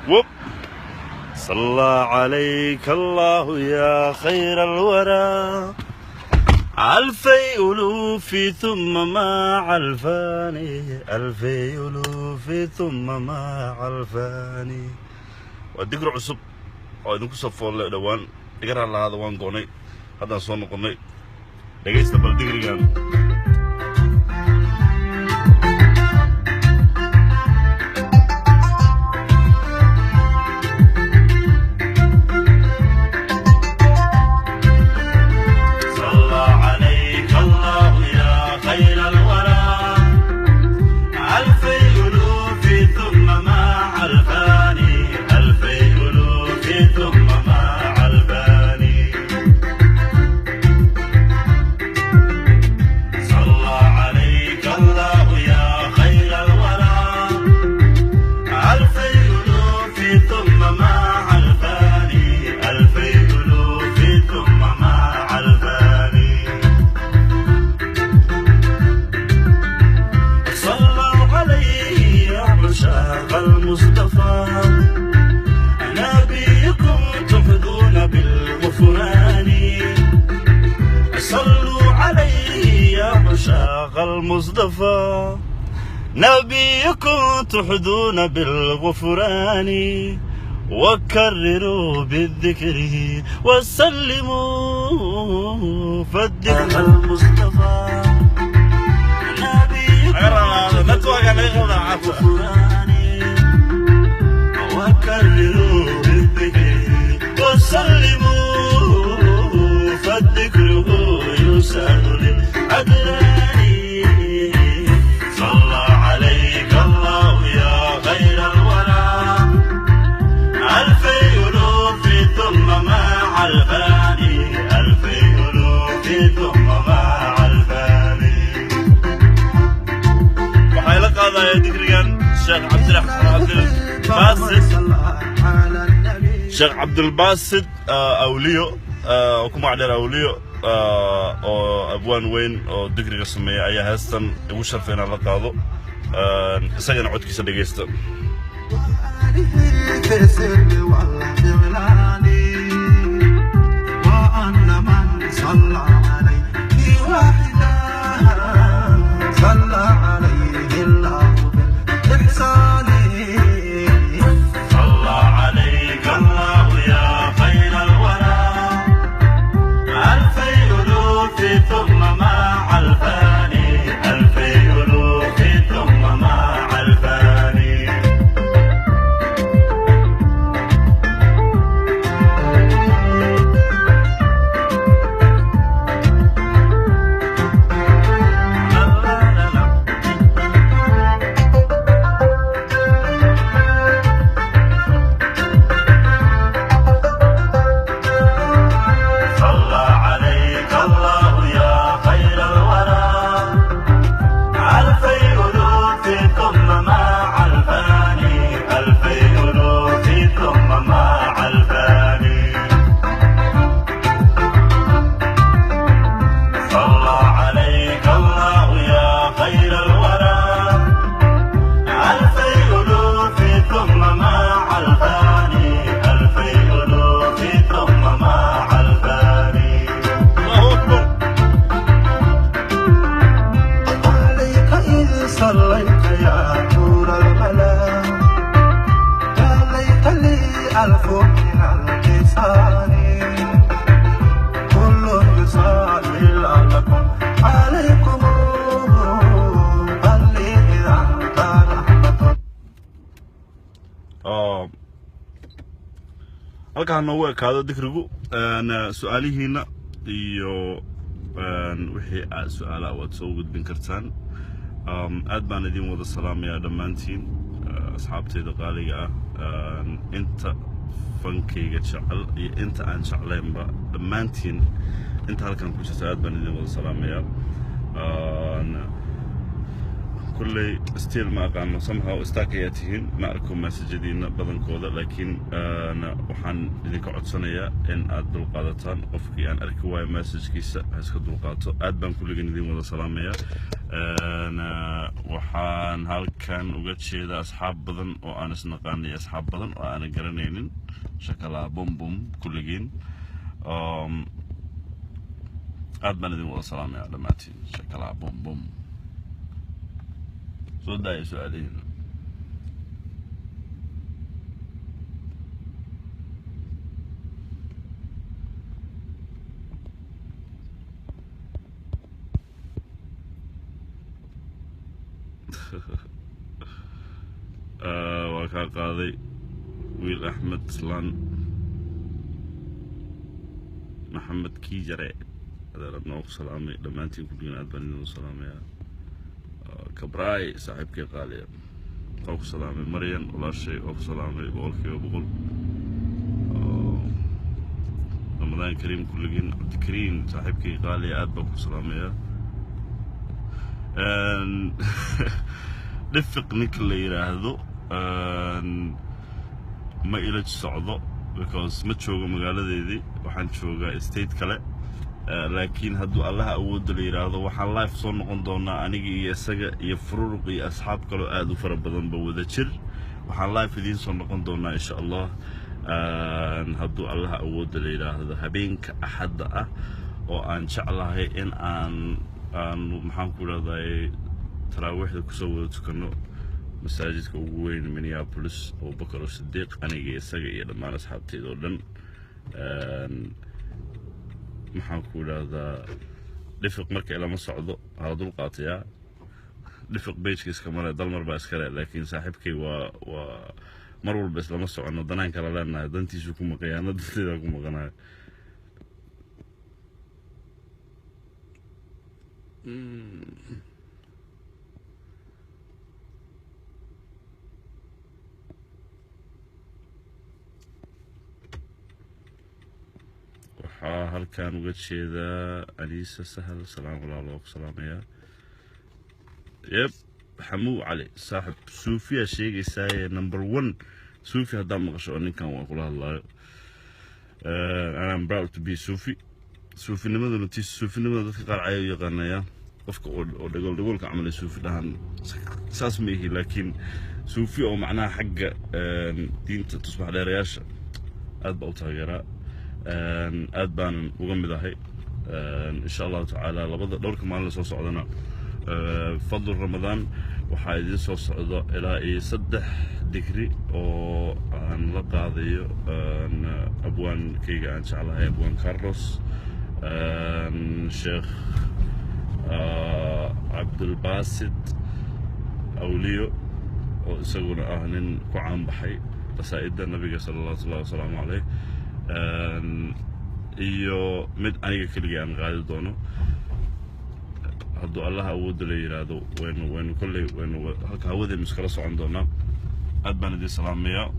Whoop. صلى عليك الله يا خير الورى، ألفي ألوف ثم مع الفاني، ألفي ألوف ثم مع الفاني. Waa digri cusub oo idinku soo foolle dhowaan. Iga raalahaada, waan goonay, haddaan soo noqonnay. Dhegaysta bal digrigan. صلى عليك الله يا خير الورى، ألفي ألوف ثم مع الفاني، ألفي ألوف ثم مع الفاني. صلى عليك الله يا خير الورى، ألفي ألوف ثم مع الفاني، ألفي ألوف ثم مع الفاني. صلوا عليه يا عشاق المصطفى، نبيكم تحظون بالغفران. صلوا عليه يا عشاق المصطفى، نبيكم تحظون بالغفران. وكرروا بالذكر وسلموا، فالذكر المصطفى نبيكم بالغفران. وكرروا بالذكر وسلموا، فالذكر يسار للعدنان. صلى عليك الله يا خير الورى، ألفي ألوف ثم مع الفاني، ألفي ألوف ثم مع الفاني. Waxay la qaadaya digrigan Sheekh Cabdiraxmaan Cabdilbaasid, Sheekh Cabdilbaasid Awliyo oo ku magac dheer Awliyo, oo abwaan weyn oo digriga sameeya, ayaa heestan igu sharfay inaan la qaado. Isagana codkiisa dhegaysta. في السر والإعلان، وأن من صلى عليه واحدا صلى عليه الله بالإحسان. صلى عليك الله يا خير الورى، ألفي ألوف ثم مع الفاني، ألفي ألوف ثم مع الفاني. لا لا لا لا. صلى عليك الله يا خير الورى، ألفي ألوف ثم مع الفاني، ألفي ألوف ثم مع الفاني. صلى عليك الله يا خير الورى، ألفي ألوف ثم مع الفاني، ألفي ألوف ثم مع الفاني. الله أكبر. عليك إذ صليت يا نور الملا، يا ليت لي ألف من اللسان، كل يصلي لعلكم عليكم، بل لي إذا أنت رحمة. Halkaa noogu ekaado dikrigu. Su-aalihiina iyo wixii aad su-aalaha waad soo gudbin kartaan. Aad baan idin wada salaamayaa dhammaantiin, asxaabtayda qaaliga ah, inta fankayga jecel iyo inta aan jeclaynba, dhammaantiin inta halkan ku jirta aad baan idin wada salaamayaa. Kulley still ma aqaano, somehow stuck ayaa tihiin, ma arko message-adiina badankooda, laakiin waxaan idinka codsanayaa in aad dulqaadataan. Qofkii aan arki waayo message-kiisa ha iska dulqaato. Aad baan kulligan idin wada salaamayaa. Waxaan halkan uga jeedaa asxaab badan oo aan isnaqaanay, asxaab badan oo aanan garanaynin. Shakalaa bum bum kulligiin. Aad baan idin wada salaamayaa dhammaantiin. Shakalaa bum bum. Soo daaya su-aalihiina. Waa kaa qaaday wiil Axmed Islaan Maxamed Kiijare, adeeradna waa ku salaamay dhammaantiin kulligiin, aad baan idin salaamayaa. Kabraay saaxiibkay qaaliya waa ku salaamay. Maryan walaashay waa ku salaamay 100%. Ramadaan kariim kulligiin. Cabdikariim saaxiibkay qaaliya, aad baan ku salaamayaa. Dhifiq ninka la yidhaahdo ma ila socdo because ma joogo magaaladeedii, waxaan joogaa state kale. Laakiin hadduu Allaha awoodda la yidhaahdo, waxaan live soo noqon doonaa aniga iyo isaga iyo Fururuq iyo asxaab kaloo aada u fara badanba wada jir. Waxaan live idiin soo noqon doonaa, insha Allah, hadduu Allaha awoodda la yidhaahdo, habeenka Axadda ah oo aan jeclahay in aan maxaan ku idhahday taraawiixda kusoo wada tukano masaajidka ugu weyn Minneapolis, Abubakar Sidiiq, aniga, isaga iyo dhammaan asxaabteyda oo dhan. Maxaan ku idhahdaa, Dhifiq marka ilama socdo, hala dul qaatayaa. Dhifiq page-ka iska male, Dalmar baa iskale, laakiin saaxiibkay waa mar walba islama socono, danaan kala leenahay. Dantiisuu ku maqaya, ana danteedaa ku maqanayo. Waxaa halkan uga jeedaa Aniisa Sahal, salaam walaal, waa ku salaamayaa. Yeb, Xamuu Cali saaxib, suufiyaa sheegaysaaye, number one suufi haddaa maqasho oo ninkan waa kula hadlaayo, and I'm proud to be suufi. Suufinimaduna ti suufinimada dadka qaar caya u yaqaanaya, qofka oo dhagool dhagoolka camal ay suufi dhahaan. Saas ma ihi, laakiin suufi oo macnaha xagga diinta tusbax dheerayaasha aad baa u taageeraa, aad baanan uga mid ahay. Insha Allahu tacaala, labada dhowrka maalin soo socdana, fadlu Ramadaan, waxaa idiin soo socda ilaa iyo 3 digri oo aan la qaadayo abwaankayga aan jeclahay, Abwaan Carlos, Sheekh Cabdulbasit Awliyo oo isaguna ah nin ku caanbaxay qasaa'idda nabiga sala Allahu wasalaamu caleyh, iyo mid aniga keligii aan qaadi doono hadduu Allaha awoodda la yidhaahdo. Waynu kolley waynu halka hawadaynu iskala socon doonaa. Aad baan idiin salaamayaa.